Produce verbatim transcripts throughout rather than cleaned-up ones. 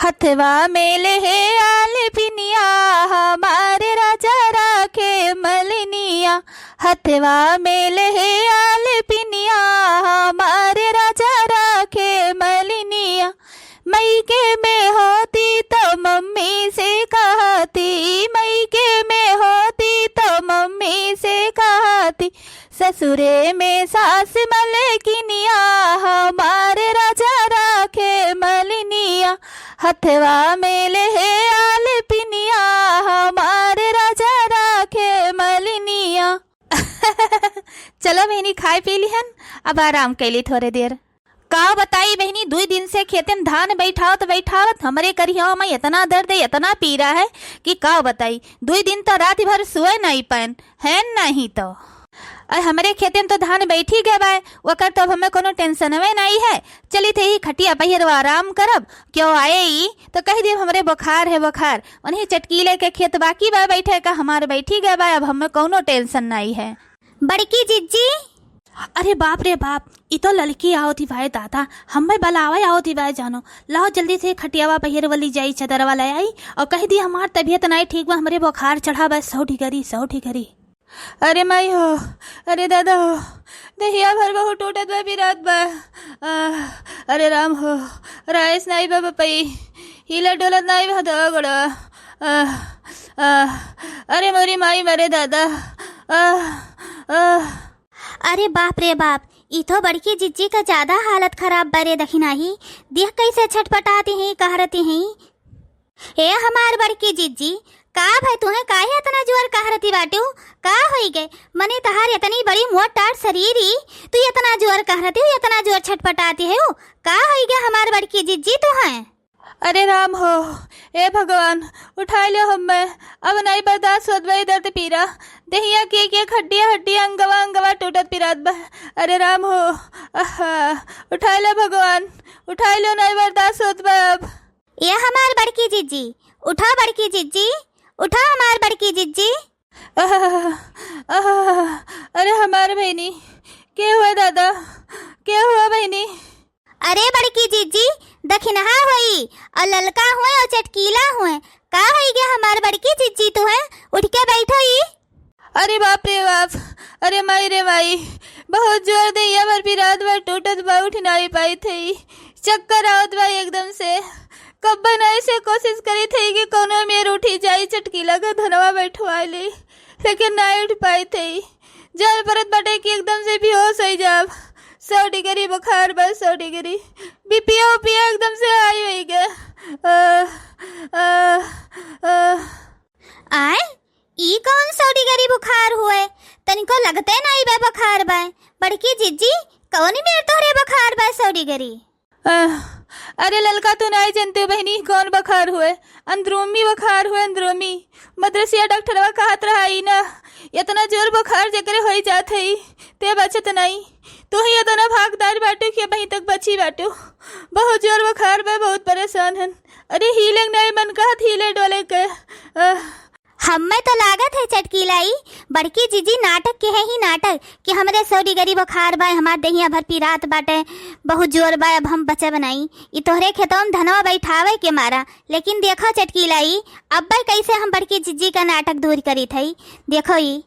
हथवा में लेहे आल पिनिया, हमार राजा राखे मलिनिया। हथवा में लेहे आल पिनिया, हमार राजा राखे मलिनिया। मइके में होती तो मम्मी से कहती, मइके में होती तो मम्मी से कहती, ससुरे में सास मलकिनिया, हमार राजा राखे मलिनिया। हथवा में लेहे आल पिनिया, हमार राजा राखे मलिनिया। चलो बहिनी, खाए पी लिहन, अब आराम कैली थोड़े देर। का बताई बहिनी, दुई दिन से खेते में धान बैठावत बैठावत हमरे करिहवा में इतना दर्द है, इतना पीरा है कि का बताई। दुई दिन तो रात भर सोए नहीं पाएन, है नहीं तो। अरे हमरे खेते में तो धान बैठी गए बाय, ओकर तो अब हमें कोनो टेंशनवे नहीं है। चली थे ही खटिया पहिरवा आराम करब, क्यों आए ई तो कह दिए हमरे बुखार है बुखार। उन्हीं चटकीले के खेत बाकी बा बैठे का, हमार बैठी गए बा, अब हमें कोनो टेंशन नहीं है। बड़की जिज्जी। अरे बाप रे बाप, ई तो ललकी आवत ही बाय दादा, हमें बलावे आवत ही बाय जानो। लाओ जल्दी से खटियावा पहिरवा ली जाई, चदरवा ले आई और कह दी हमार तबीयत नहीं ठीक बा, हमरे बुखार चढ़ा बा सौ डिग्री, सौ डिग्री। अरे माई हो, अरे दादा हो, देहिया भर बहुत टूटत बा, पिरात बा। आ, अरे राम हो, राइस नाई बा पपई, हिलत डोलत नाई बा दवा गोड़वा। आ, आ, अरे मोरी माई मरे दादा। आ, आ। अरे बाप रे बाप, ई तो बड़की जिज्जी का ज्यादा हालत खराब बा रे दखिनाही। देख कैसे छटपटाती हैं, कहरती हैं। ए हमार बड़की जिज्जी, का भय तुहें, काहे इतना जोर कहरती बाटू? का होई गए? मने तहार इतनी बड़ी मोट टाट शरीर ही, तू इतना जोर कहरती हो, इतना जोर छटपटाती है, का होई गए हमार बड़की जिज्जी तुहें? अरे राम हो, ए भगवान, उठाई लो हमें, अब नहीं बर्दाश्त होत बा ई दर्द पीरा, देहिया के के हड्डिया हड्डिया अंगवा अंगवा टूटत पिरात बा। अरे राम हो, आहा, उठाई लो भगवान, उठाई लो, नहीं बर्दाश्त होत बा अब। ए हमार बड़की जिज्जी, उठा बड़की जिज्जी, उठा हमार बड़की जिज्जी। आह, आह, अरे हमार बहिनी, के हुआ दादा, के हुआ बहिनी? अरे बड़की जिज्जी, दखिनहा होई और ललका हुए और चटकीला हुए, का होई गया हमार बड़की जिज्जी तुहें? उठ के बैठो ई। अरे बाप रे बाप, अरे माई रे माई, बहुत जोर देहिया भर पिरात बा, टूटत बा, उठ नाई पाई थई, चक्कर आवत बा एकदम से। कब्बे नाई से कोशिश करी थई कि कौनो मेर उठी जाई, चटकीला के धनवा बैठवाई ली, लेकिन नाई उठ पाई थई। जर परत बाटे कि एकदम से बेहोश होई जाब। सौ डिग्री बुखार बा, सौ डिग्री। बीपीओ उपिया एकदम से हाई होई गए। आ, आ, आ। आय, ई कौन सौ डिग्री बुखार हुए? तनिको लगते नाई बे बुखार बे। बड़की जिज्जी, कौनी मेर तोहरे बुखार बे सौ डिग्री? आह, अरे ललका, तू नाई जनते बहिनी, कौन बुखार हुए? अंदरूमी बुखार हुए, अंदरूमी। मद्रसिया डॉक्टरवा कहत रहा, ई ना, इतना जोर बुखार जेकरे होई जात है, ते बचत नाई। तू ही इतना भागदार बाटू कि अबहीं तक बची बाटू। बहुत जोर बुखार बे, बहुत परेशान हन। अरे हीले नाई मन कहत हीले डोले के। आह, हम्मे तो लागत है चटकीला ई बड़की जिज्जी नाटक के है ही नाटक कि हमरे सौ डिग्री बुखार बा, हमार देहिया भर पिरात बाटे, बहुत जोर बा, अब हम बचब नाई। ई तोहरे खेतवा में धनवा बैठावे के मारा, लेकिन देखो चटकीला ई, अब्बे कैसे हम बड़की जिज्जी का नाटक दूर करी थई। देखो ई।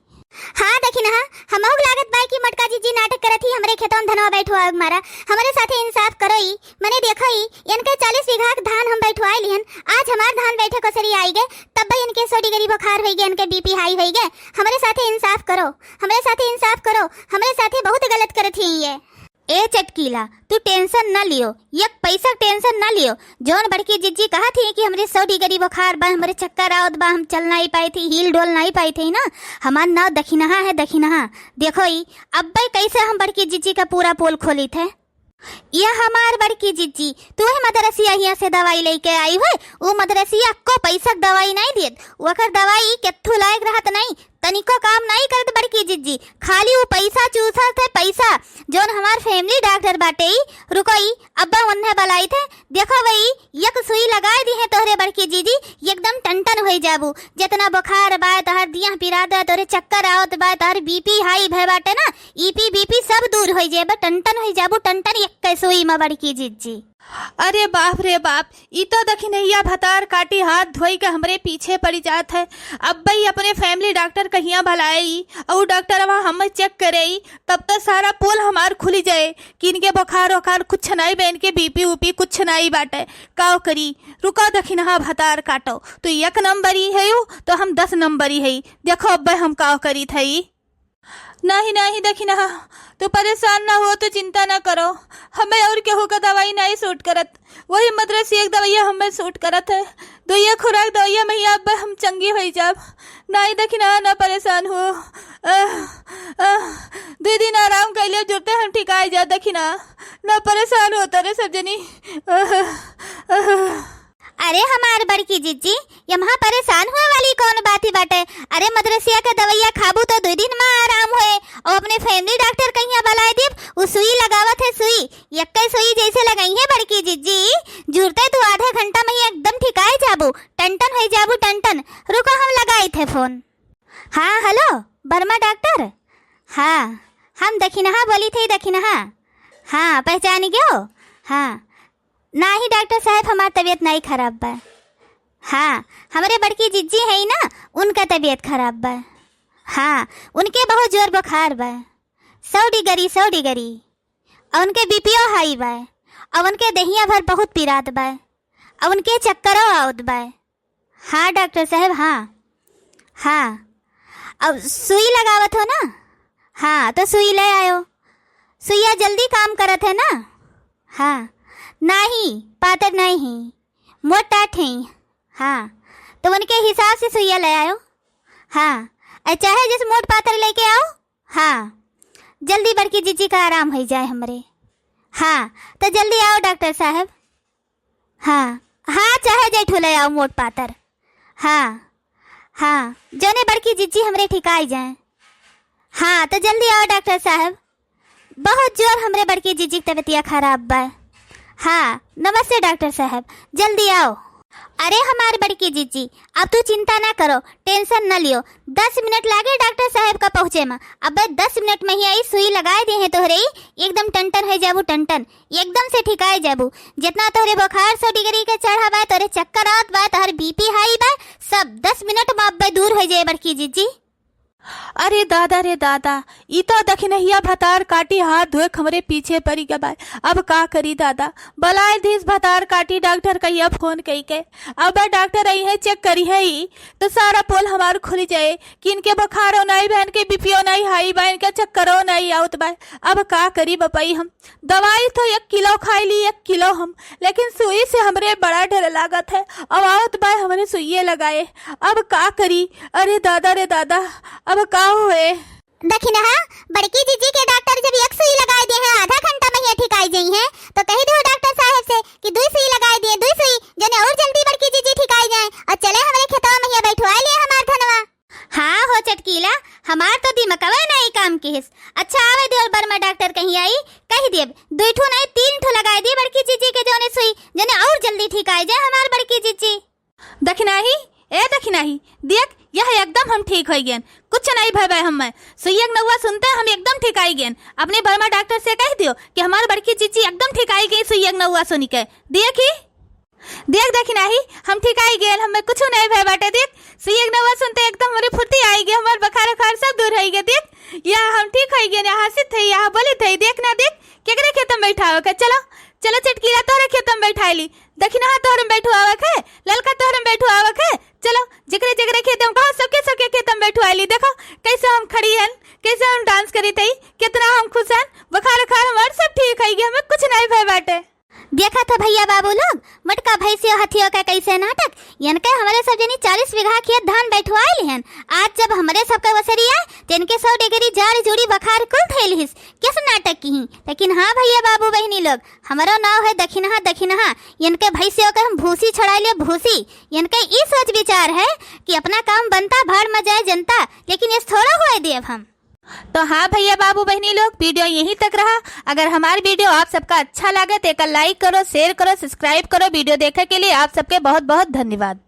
हाँ, देखी ना, हमहू के लागत बा कि मोटका जिज्जी नाटक करत ही, हमरे खेतवा में धनवा बैठवावे के मारा, हमरे साथे इंसाफ करो ई। मने देखो ई, इनके चालीस बीघा के धान हम बैठवाए लिहन, आज हमार धान बैठे कोसरी आई गए, तब भाई इनके सौ डिग्री बुखार होई गए, इनके बीपी हाई होई गए। हमरे साथे इंसाफ करो, हमरे साथे इंसाफ करो, हमरे साथे बहुत गलत करत ही ये। ए चटकीला, तू टेंशन ना लियो, एक पैसा टेंशन ना लियो। जौन बड़की जिज्जी कहत ही कि हमरे सौ डिग्री बुखार बा, हमरे चक्कर आवत बा, हम चल नाई पाई थी, हिल डोल नाई पाई थी ना, हमार नाव दखिनहा है, दखिनहा। देखो ई, अब्बे कैसे हम बड़की जिज्जी का पूरा पोल खोली थे। ये हमार बड़की जिज्जी, तू ही मदरसिया हियाँ से दवाई लेके आई हुए, उ मदरसिया को पैसा के दवाई नहीं देत, ओकर दवाई केथू लायक रहत नहीं, तनिको काम नहीं करत बड़की जिज्जी, खाली उ पैसा चूसत है, पैसा। जौन हमार फैमिली डॉक्टर बाटे ई, रुको ई, अब्बा उन्हें बलाई थे, देखो वही, एक सुई लगाए दी है तोहरे बड़की जिज्जी, एकदम टनटन होई जाबू। जितना बुखार बा, तोहर दिया पिरात बा, तोहरे चक्कर आवत बा, तोहर बीपी हाई भय बाटे ना, ईपी बीपी सब दूर होई जाबे, टनटन होई जाबू, टनटन एक सुई में बड़की जिज्जी। अरे बाप रे बाप, ई तो दखिनहिया भतार काटी हाथ धोई के हमरे पीछे पड़ी जात है। अब्बे ई अपने family doctor कहिया भलाए ई, अउ डॉक्टरवा हमें check करे ई, तब तो सारा पोल हमार खुली जाए कि इनके बुखार उखार कुछ नाई बा, इनके BP उबी कुछ नाई बाटे। काव करी, रुका दखिनहा भतार काटो, तू एक नंबरी है यू, तो हम दस नंबरी है। देखो अब्बे हम काव करी थई। नाही, नाही, दखिनहा, तू परेशान ना हो, तू चिंता ना करो। हमें और केहू का दवाई नाही suit करत, वही मद्रासी एक दवाइया हमें suit करत है। दुइया खुराक दवाइया में ही अब हम चंगी होई जाब। नाही दखिनहा, ना परेशान हो। आह, आह, दुई दिन आराम कर लिया, जुरते हम ठिकाई जा दखिनहा। ना परेशान हो तोरे सब जनी। आह, आह। अरे हमार बड़की जिज्जी, यमहा परेशान होए वाली कौन बात ही बाटे? अरे मद्रसिया के दवैया खाबू तो दुई दिन मा आराम होए। और अपने family doctor कहिया बलाए दीप, उ सुई लगावत है सुई, यक्के सुई जैसे लगाई है बड़की जिज्जी, जुरते तू आधे घंटा में ही एकदम ठिकाए जाबू, टन टन होई जाबू टन टन। रुको हम लगाई थे phone। हाँ hello, वर्मा doctor। हाँ, हम दखिनहा बोली थे, दखिनहा। हाँ, पहचानी गयो? हाँ, नाही डॉक्टर साहब, हमार तबीयत नाही खराब बा। हाँ, हमरे बड़की जिज्जी है ना, उनका तबीयत खराब बा। हाँ, उनके बहुत जोर बुखार बा, सौ डिग्री, सौ डिग्री। और उनके बीपीओ हाई बा, और उनके दहिया भर बहुत पिरात बा, और उनके चक्करो आवत बा। हाँ डॉक्टर साहब, हाँ, हाँ। अब सुई लगावत हो ना? हाँ, तो सुई ले आयो। सुइया जल्दी काम करत है ना? हाँ। नाही, पातर नाही, मोट टाट है। हाँ, तो उनके हिसाब से सुइया ले आयो। हाँ, अ, चाहे जैसे मोट पातर लेके आओ। हाँ, जल्दी बड़की जिज्जी का आराम हो जाए हमरे। हाँ, तो जल्दी आओ डॉक्टर साहब। हाँ, हाँ, चाहे जेठू ले आओ मोट पातर। हाँ, हाँ, जौने बड़की जिज्जी हमरे ठिकाई जाए। हाँ, तो जल्दी आओ डॉक्टर साहब, बहुत जोर हमरे बड़की जिज्जी की तबीयतिया खराब बा। हाँ, नमस्ते डॉक्टर साहब, जल्दी आओ। अरे हमार बड़की जिज्जी, अब तू चिंता ना करो, tension ना लियो, दस मिनट लागे डॉक्टर साहब का पहुँचे में। अबे दस मिनट में ही आई सुई लगाए दे हैं तोहरे, एकदम टन टन हो जाबू टन टन। एकदम से ठिकाए जाबू। जितना तोहरे बुखार सौ डिग्री के चढ़ा बा, तोहरे चक्कर आवत बा, तोहर बीपी हाई बा, सब दस मिनट में अब्बे दूर हो जाए बड़की जिज्जी। अरे दादा रे दादा, ई तो दखिनहिया भतार काटी हाथ धोए हमरे पीछे पड़ी गए बा। अब का करी दादा, बलाए दीस भतार काटी डॉक्टर कहिया फोन कई के। अब डॉक्टर आई है, चेक करी है ई, तो सारा पोल हमार खुली जाए कि इनके बुखारो नाई बा, इनके बीपीओ नाई हाई बा, इनके चक्करो नाई आवत बा। अब का करी बपई हम, दवाई तो एक किलो खाई ली, एक किलो हम, लेकिन सुई से हमरे बड़ा डर लागत है। अब आवत बा हमरे सुइये लगाए, अब का करी? अरे दादा रे दादा, अब का होए? दखिनहा, बड़की जिज्जी के डॉक्टर जब एक सुई लगाए दे हैं, आधा घंटा में ही ठिकाई जाई हैं, तो कही दो डॉक्टर साहब से कि दुई सुई लगाए दिए, दुई सुई, जने और जल्दी बड़की जिज्जी ठिकाई जाए और चले हमरे खेतवा में ही बैठवाए लिए हमार धनवा। हाँ हो चटकीला, हमार तो दिमकवे नाई काम किहिस। अच्छा आवे दियो वर्मा डॉक्टर कहीं आई, कही देब, दुई ठो नाई तीन ठो लगाए दिए बड़की जिज्जी के जौने सुई, जने और जल्दी ठीक आए जाए हमार बड़की जिज्जी। दखिनाही, ए दखिनाही, देख, यह एकदम हम ठीक होई गेन, कुछ नाई भय बा हमें। सुइया के नौवा सुनते हम एकदम ठीक आई गेन। अपने वर्मा डॉक्टर से कह दियो कि हमार बड़की जिज्जी एकदम ठीक आई गई सुइया के नौवा सुनी के। देख ही, देख दखिनाही, हम ठीक आई गेल, हमें कुछ नाई भय बाटे। देख, सुइया के नौवा सुनते एकदम हमरे फुर्ती आई गई, हमार बुखार उखार सब दूर होई गए। देख, या हम ठीक होई गए, या हंसित है, या बोलित है। देख ना, देख, केकरे खेत में बैठावे के? चलो, चलो चटकीला, तोहरे खेत में बैठाई ली। दखिनहा तोहरे में बैठवावे के, ललका तोहरे में बैठवावे के। चलो, जेकरे जेकरे खेत में कहो, सबके सबके खेत में बैठवाई ली। देखो कैसे हम खड़ी हन, कैसे हम dance करी थई, कितना हम खुश हन। बुखार उखार हमार सब ठीक होई गए, हमें कुछ नाई भय बाटे। देखा था भैया बाबू लोग, मटका भैंसियो हथियो का कैसे नाटक। इनके हमरे सब जनी चालीस बीघा खेत धान बैठवाए लिहन। आज जब हमरे सबके वसरी आए, तो इनके सौ डिग्री जाड़ जुड़ी बुखार कुल धैल हिस। किस नाटक की ही? लेकिन हाँ भैया बाबू बहनी लोग, हमरो नाव है दखिनहा, दखिनहा। इनके भैंसियों के हम भूसी छोड़ा लिए, भूसी। इनके ई सोच विचार है कि अपना काम बनता, भाड़ में जाए जनता, लेकिन ये थोड़ा हुए देब हम। तो हाँ भैया बाबू बहनी लोग, video यहीं तक रहा। अगर हमार video आप सबका अच्छा लगे तो एक like करो, share करो, subscribe करो। Video देखे के लिए आप सबके बहुत बहुत धन्यवाद।